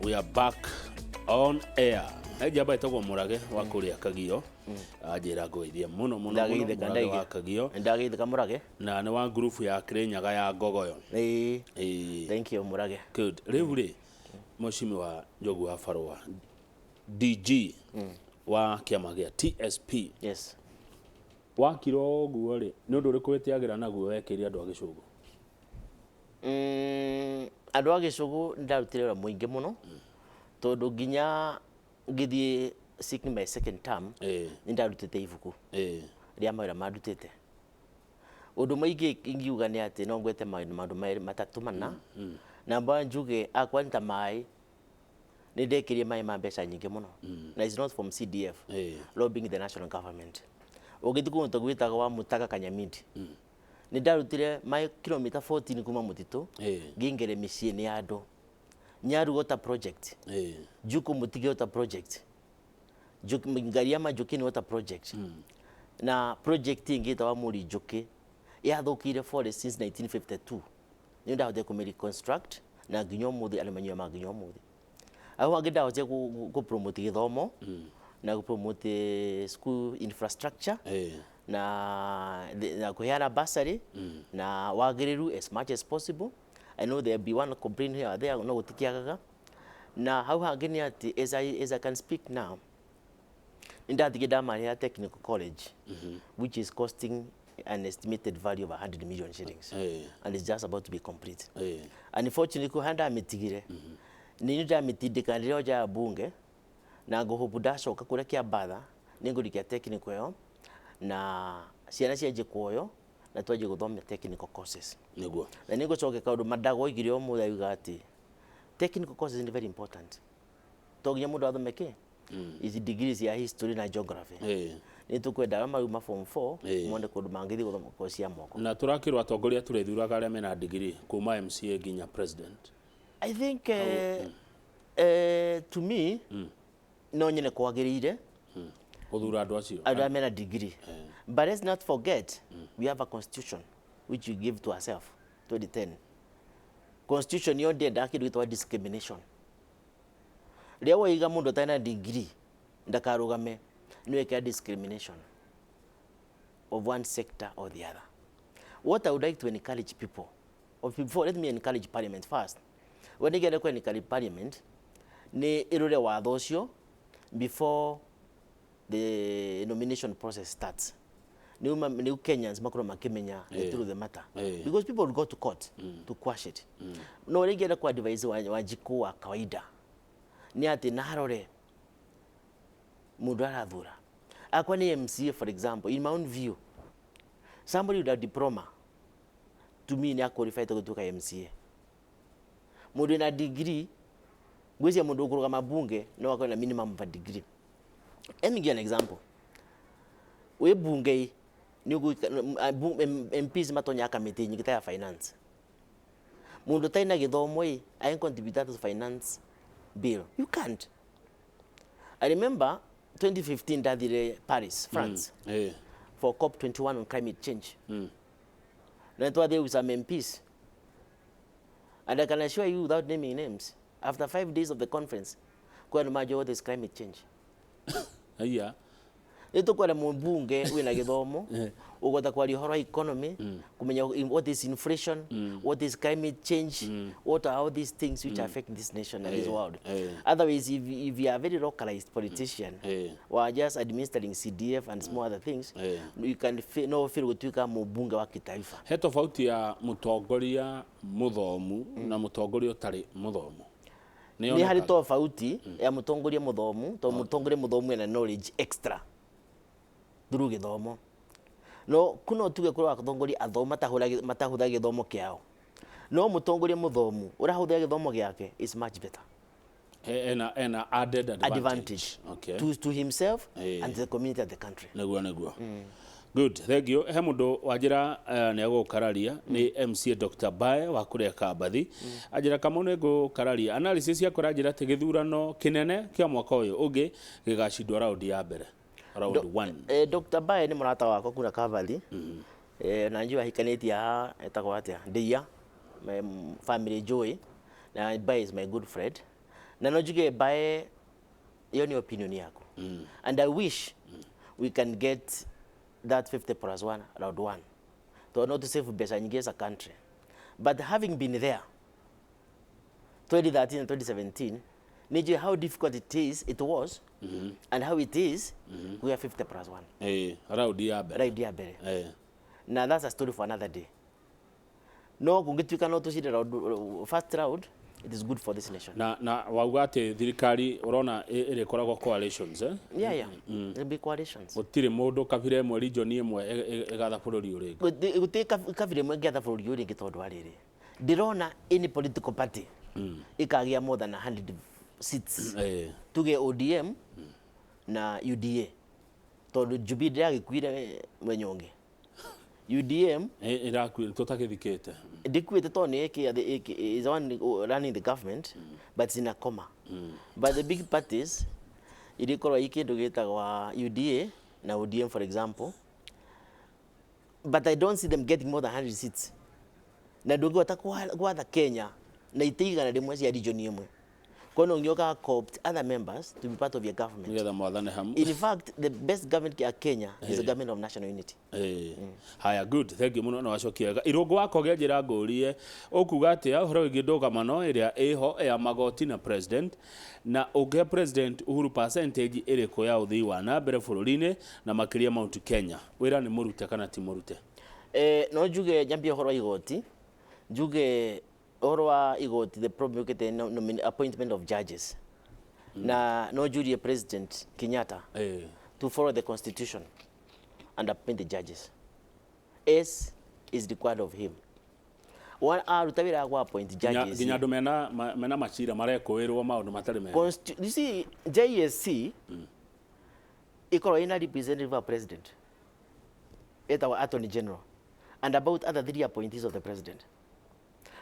We are back on air. He njamba ĩtagwo Mũrage wa kũrĩa Kagio, anjĩra ngũgeithie mũno mũno mũno. Ndageithĩka. Mũrage wa Kagio. Ndageithĩka, Mũrage. Na nĩ wa ngurubu ya Kĩrĩnyaga ya Ngogoyo. Ĩĩ. Ĩĩ. Thank you, Mũrage. Good. Rĩu rĩ, Mheshimiwa Njogu wa Barũa, DG wa kĩama gĩa TSP, wakira ũguo rĩ, nĩ ũndũ ũrĩkũ wĩtĩagĩra naguo wekĩire andũ a Gĩcũgũ? Andũ a Gĩcũgũ nĩ ndarutire wĩra mũingĩ mũno, tondũ nginya ngĩthiĩ seeking my second term, nĩ ndarutĩte ibuku rĩa mawĩra mandutĩte. Ũndũ mũingĩ ingiuga nĩ atĩ no ngwete maũndũ merĩ, matatũ, mana. Namba njuge akwa nĩ ta maĩ, nĩ ndekĩrie maĩ ma mbeca nyingĩ mũno, na it's not from CDF, lobbying the national government. Ũngĩthiĩ kũndũ ta gwĩtagwo wa Mutaga Kanyamindi, nĩ ndarutire maĩ kilomita 14 kuma mũtitũ, ngĩingĩre mĩciĩ-inĩ ya andũ. Nyaru Water Project, Juku Mutige Water Project, Ngariama Njũkĩni Water Project, na project ĩngĩ ĩtagwo Mũri Njũkĩ yathũkĩire forest since 1952, nĩ ndahotire kũmĩ reconstruct na nginya ũmũthĩ andũ manyuaga ma nginya ũmũthĩ. Hau hangĩ ndahotire kũ promote gĩthomo na kũ promote school infrastructure na kũheana bursary na wagĩrĩru as much as possible. I know there be one complaint here or there, no gũtikĩagaga. Na hau hangĩ nĩ atĩ as I can speak now, nĩ ndathire ndamarĩha technical college, which is costing an estimated value of 100 million shillings, and it's just about to be complete. Unfortunately, kũrĩa ndamĩtigire nĩ ndamĩtindĩka rĩrĩa nja ya bunge, na ngũhũbu ndacoka kũrĩa Kĩambatha nĩ ngũrikia technical ĩyo na ciana cianjie kuoyo na twanjie gũthomia technical courses. Na nĩ ngũcokia kaũndũ Mandago oigire ũmũthĩ, auga atĩ technical courses ni very important, to nginya mũndũ athome kĩ ici degrees ya history na geography. Nĩ tũkwenda arĩa marauma form 4 mone kũndũ mangĩthiĩ gũthoma course cia moko. Na tũrakĩrwo atongoria tũrĩthuraga arĩa mena degree kuma MCA nginya president. I think to me no nyone kwagĩrĩire gũthura andũ acio andũ arĩa mena degree, but let's not forget we have a constitution which we give to ourselves 2010. Constitution yo ndĩendaga kĩndũ gĩtagwo discrimination. Rĩrĩa woiga mũndũ ũtarĩ na degree ndakarũgame, nĩ wekĩra discrimination of one sector or the other. What I would like to encourage people, or before, let me encourage parliament first. When you get encourage parliament nĩ ĩrore watho ũcio before the nomination process starts, nĩ Kenyans makorwo makĩmenya the truth of the matter, because people will go to court to quash it. No rĩngĩ enda ku advise Wanjikũ wa kawaida nĩ atĩ narore mũndũ arathura akwa nĩ MCA, for example, in my own view, somebody with a diploma to me nĩ qualified gũtuĩka MCA. Mũndũ wĩna degree, ngwĩciria mũndũ ũkũrũgama bunge no akorwo na minimum of a degree. Let me give an example. Wĩ bunge nĩ MPs matonyaga kamĩtĩ nyingĩ ta ya finance. Mũndũ ũtarĩ na gĩthomo ĩ I contribute to finance bill? You can't. I remember 2015 ndathire Paris, France, for COP21 on climate change, na twathiĩ with some MPs, and I can assure you without naming names, after 5 days of the conference, kwĩ andũ manjũĩ what is climate change. Aya. Nĩ tũkwenda mũmbunge wĩna gĩthomo ũgũhota kwaria ũhoro wa economy, kũmenya what is inflation, what is climate change, what are all these things which affect this nation and this world. Otherwise, if you are a very localized politician or just administering CDF and small other things, you can no feel gũtuĩka mũmbunge wa kitaifa. He tofauti ya mũtongoria mũthomu na mũtongoria ũtarĩ mũthomu? Nĩ harĩ tofauti ya mũtongoria mũthomu, tondũ mũtongoria mũthomu ena knowledge extra through gĩthomo. No kuno tuge kũrĩ atongoria athomu matahũthagĩra gĩthomo kĩao, no mũtongoria mũthomu ũrahũthĩra gĩthomo gĩake is much better. Ena added advantage, advantage to himself and to the community of the country. Nĩguo. Good, thank you. He mũndũ wanjĩra nĩ agũkararia, nĩ MCA Dr. Bae wa kũrĩa Kambathi. Anjĩra, "Kamau, nĩ ngũkararia analysis yakwa." Aranjĩra atĩ gĩthurano kĩnene kĩa mwaka ũyũ ũngĩ gĩgacindwo raundi ya mbere, round one. Dr. Bae nĩ mũrata wakwa kuna Kavathi, na njũĩ ahikanĩtie haha etagwo atĩa Ndĩia, family njũĩ, na Bae is my good friend. Na no njuge bae iyo ni opinion yaku. And I wish we can get that 50 plus 1 round 1 to not to save mbeca nyingĩ as a country. But having been there 2013 and 2017, nĩnjũĩ how difficult it was and how it is we are 50 plus 1. Round ya mbere. Round ya mbere. Na that's a story for another day. No kũngĩtuĩka no tũcinde round, first round, it is good for this nation. Na wauga atĩ thirikari ũrona ĩrĩkoragwo coalitions, eh? Yeah. There'll be coalitions. Gũtirĩ mũndũ kabira ĩmwe, region ĩmwe ĩgatha bũrũri ũrĩngĩ. Gũtirĩ kabira ĩmwe ĩngĩatha bũrũri ũyũ rĩngĩ, tondũ wa rĩrĩ, ndĩrona any political party ĩkagĩa more than 100 seats. Tuge ODM na UDA, tondũ Jubilee ndĩragĩkuire mwenya ũngĩ. UDM Ĩrakuire tũtagĩthikĩte. Ndikuĩte tondũ nĩ ĩkĩ is the one running the government, but it's in a coma. But the big parties irikorwo i kĩndũ gĩtagwa UDA na ODM, for example, but I don't see them getting more than 100 seats. Na ndũngĩhota gwatha Kenya na itĩ 100 cia region ĩmwe. Kwa no ngĩoka co-opt other members to be part of your government. Nĩgetha mwathane hamwe. In fact, the best government ya Kenya is the government of national unity. Haya, good, thank you muno, no wacokia wega. Irũngũ wakwa ngĩanjĩra ngũrie, ũkuga atĩa ũhoro wĩgiĩ ndũgamano ĩrĩa ĩho ya magoti na president, na ũngĩhe President Uhuru percentage ĩrĩkũ ya ũthii wa na mbere bũrũri-inĩ na makĩria Mount Kenya? Wĩra nĩ mũrute kana ti mũrute? No njuge nyambie ũhoro wa igoti, njuge ũhoro wa igoti, the problem yũkĩte appointment of judges. Na no njurie President Kenyatta to follow the constitution and appoint the judges as is required of him. One aruta wĩra wa appoint judges. Nginya andũ mena macira marekũĩrwo maũndũ matarĩ mega. You see, JSC ikorwo ina representative of president, etagwo attorney general, and about other 3 appointees of the president.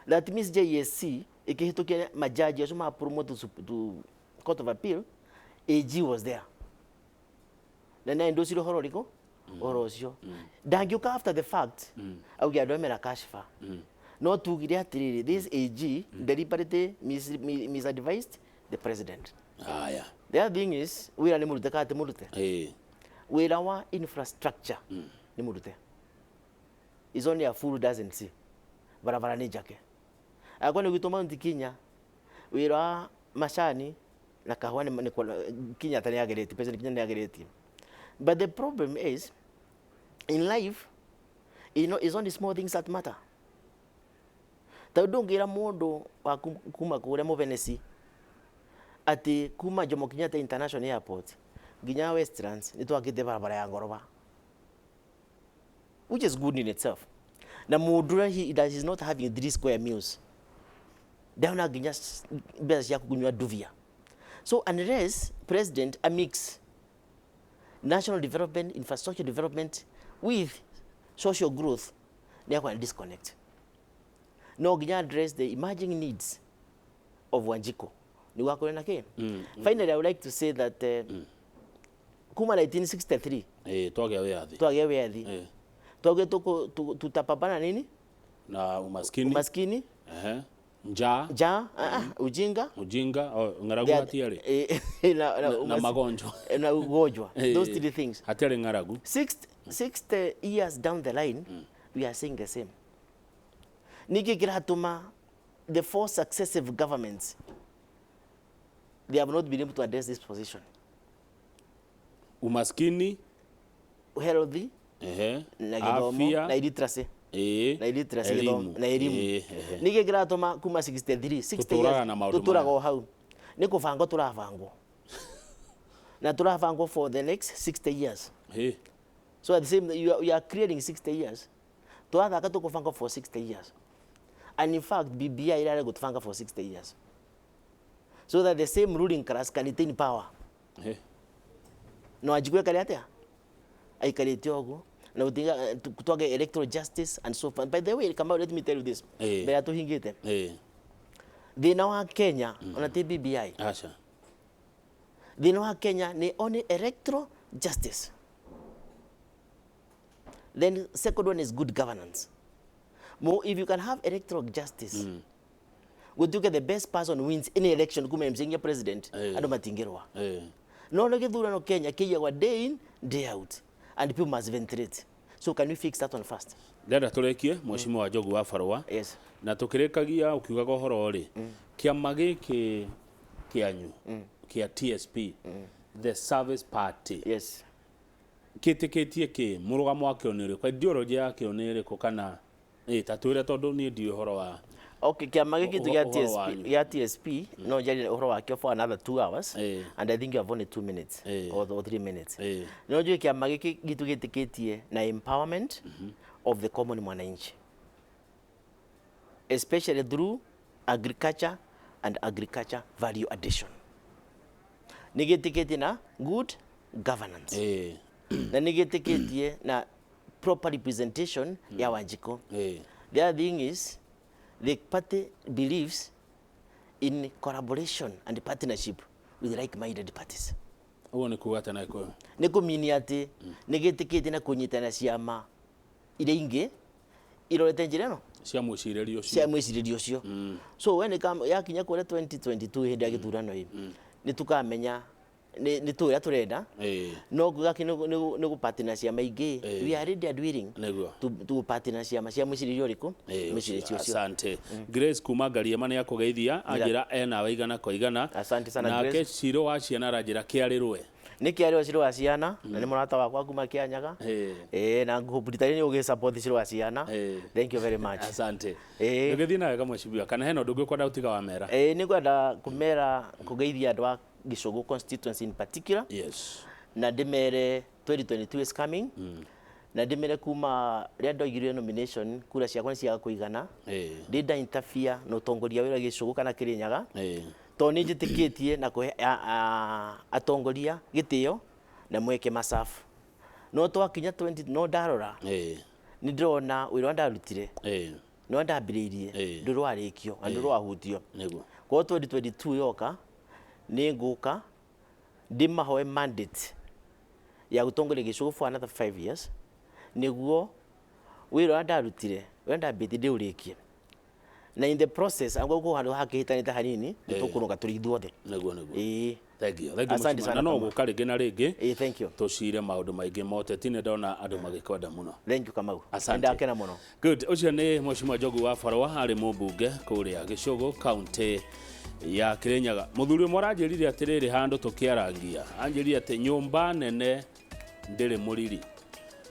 That means JSC ikihitukia majaji acio ma promote to court of appeal, AG was there. Na nĩ ndũcire ũhoro ũrĩkũ? Ũhoro ũcio. Ndangĩũka after the fact auge andũ mena kashfa. No tugire atĩrĩrĩ, this AG deliberately misadvised the president. Haya. The other thing is, wĩra nĩ mũrute kana ti mũrute? Wĩra wa infrastructure nĩ mũrute. Is only a fool who doesn't see. Barabara nĩ njake. Akwa nĩ gwitũ Mount Kenya, wĩra wa macani na kahũa nĩ Kenyatta nĩ ageretie, President Kenyatta nĩ ageretie. But the problem is, in life, it's only small things that matter. Tondũ ndũngĩra mũndũ wa kuma kũrĩa Mũvenesi atĩ kuma Jomo Kenyatta International Airport nginya Westlands nĩ twakĩte barabara ya ngoroba, which is good in itself. Na mũndũ ũrĩa he that is not having 3 square meals ndona nginya mbeca cia kũnyua nduvia. So unless president a mix national development, infrastructure development with social growth, nĩ akwana disconnect. No nginya address the emerging needs of Wanjiku. Nĩ gwakorwo na kĩ? Finally, I would like to say that kuma 1963 Twagĩa wĩyathi. Twagĩa wĩyathi. Twagĩa tutapambana nini? Na umaskini. Umaskini. Njaa. Njaa, ujinga. Ujinga, oh, ng'aragu hatiarĩ. Na Na magonjwa. Na ugonjwa. Those 3 things. Hatiarĩ ng'aragu. 60 years down the line, we are saying the same. Niki kĩratũma the 4 successive governments, they have not been able to address this position. Umaskini, healthy, na gĩthomo, afya, na illiteracy. Na illiteracy, elimu. gĩthomo, na elimu. Niki kĩratũma kuma 63, 60 Tũtũraga years, na maũndũ tũtũraga maya. o hau. Nĩ kũbangwo tũrabangwo. Na tũrabangwo for the next 60 years. So at the same, you are creating 60 years. Tũrathaka tũkũbanga for 60 years. And in fact, BBI irarega gũtũbanga for 60 years. So that the same ruling class can retain power. No ajikwe kare atĩa? Aikarĩte ũguo. Na gũtiga, twage electoral justice and so forth. By the way, Kamau, let me tell you this. Mbere ya tũhingĩte. Thĩna wa Kenya, ona ti BBI. Aca. Thĩna wa Kenya nĩ only electoral justice. Then second one is good governance. Mo, if you can have electoral justice, Gutuike the best person wins any election kuma MCA nginya president, andu matingirwa. No no githurano Kenya kiyagwa day in, day out, and people must ventilate. So can we fix that one first? Ndĩrenda tũrĩkie, Mheshimiwa Njogu wa Barũa. Yes. Na tũkĩrĩkagia ũkiugaga ũhoro rĩ, kĩama gĩkĩ kĩanyu kĩa TSP, the Service Party, kĩtĩkĩtie kĩ? Mũrũgamo wakĩo nĩ ũrĩkũ? Ideology yakĩo nĩ ĩrĩkũ? Kana ta twĩre, tondũ niĩ ndiũĩ ũhoro wa Okay, kĩama gĩkĩ tu gĩa ũhoro TSP, wanyu. gĩa TSP, no njarie ũhoro wakĩo for another 2 hours, and I think you have only 2 minutes or 3 minutes. No njũĩ kĩama gĩkĩ gitũ gĩtĩkĩtie na empowerment of the common mwananchi, especially through agriculture and agriculture value addition. Nĩ gĩtĩkĩtie na good governance na nĩ gĩtĩkĩtie na proper representation ya Wanjikũ. The other thing is the party believes in collaboration and partnership with like-minded parties. Ũguo nĩ kuga atĩa na Gĩkũyũ? Nĩ kũmini atĩ nĩ gĩtĩkĩtie na kũnyitana ciama iria ingĩ irorete njĩra ĩno cia mwĩcirĩrio ũcio. Cia mwĩcirĩrio ũcio. So we nĩ yakinya kũrĩa 2022 hĩndĩ ya gĩthurano ĩ, nĩ tũkamenya nĩ tũĩ ũrĩa tũrenda, no gaki nĩ gũpartner ciama ingĩ. We are ready and willing to partner ciama cia mwĩcirĩrio ũrĩkũ? Mwĩcirĩrio ũcio. Asante. Grace kuma Ngariema nĩ akũgeithia, anjĩra ena igana kwa igana. Asante sana, Nake Grace. Ciro wa ciana aranjĩra kĩarĩrwe. Nĩ kĩarĩo Ciro wa ciana, na nĩ mũrata wakwa kuma Kĩanyaga. Na ngũhope rita rĩrĩ nĩ ũgĩ support Ciro wa ciana. Thank you very much. Asante. Ndũgĩthiĩ na wega, mheshimiwa. Kana hena ũndũ ũngĩ ũkwenda gũtiga wa mera? Nĩ ngwenda kũmera kũgeithia andũ a Gĩcũgũ constituency in particular, na ndĩmere 2022 is coming, na ndĩmere kuma rĩrĩa ndoigire nomination kura ciakwa nĩ ciaga kũigana, ndĩ interfere na ũtongoria wĩra Gĩcũgũ kana Kĩrĩnyaga, tondũ nĩ njĩtĩkĩtie na kũhe atongoria gĩtĩo na mweke macabu. No twakinya 20, no ndarora, nĩ ndĩrona wĩra ũrĩa ndarutire nĩ ndambĩrĩirie ndũrĩ warĩkio na ndũrĩ wahutio. Koguo 2022 yoka nĩ ngũka ndĩmahoe mandate ya gũtongoria Gĩcũgũ for another 5 years, nĩguo wĩra ũrĩa ndarutire, ũrĩa ndambĩtie, ndĩũrĩkie, na in the process angĩkorwo kwĩ handũ hakĩhĩtanĩte hanini, nĩ tũkũrũnga tũrĩ ithuothe. Nĩguo. Ĩĩ. Thank you. Thank you, Asante mheshimiwa. sana, Na no Kamau. gũka rĩngĩ na rĩngĩ Ĩĩ, thank you. tũcire maũndũ maingĩ ma ũteti, nĩ ndona andũ magĩkwenda mũno. Thank you, Kamau. Asante. Ndakena mũno. Good. Ũcio nĩ Mheshimiwa Njogu wa Barũa, arĩ mũmbunge kũrĩa Gĩcũgũ, kaunti ya Kĩrĩnyaga. Mũthuri ũmwe aranjĩrire atĩrĩrĩ handũ tũkĩarangia, anjĩrire atĩ nyũmba nene ndĩrĩ mũriri.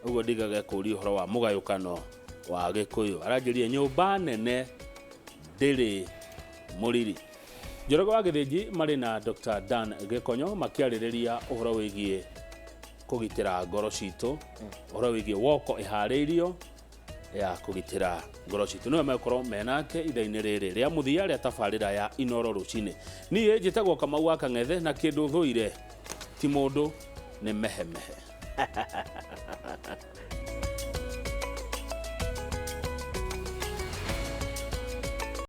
Ũguo ndigage kũũria ũhoro wa mũgayũkano wa Gĩkũyũ. Aranjĩrire nyũmba nene ndĩrĩ mũriri. Njoroge wa Gĩthĩnji marĩ na Dr. Dan Gĩkonyo makĩarĩrĩria ũhoro wĩgiĩ kũgitĩra ngoro citũ, ũhoro wĩgiĩ woko ĩharĩirio ya kũgitĩra ngoro citũ. Nĩwe megũkorwo menake ithaa-inĩ rĩrĩ rĩa mũthia rĩa tabarĩra ya Inoro rũcinĩ. Niĩ njĩtagwo Kamau wa Kang'ethe, na kĩndũ thũire ti mũndũ, nĩ mehemehe.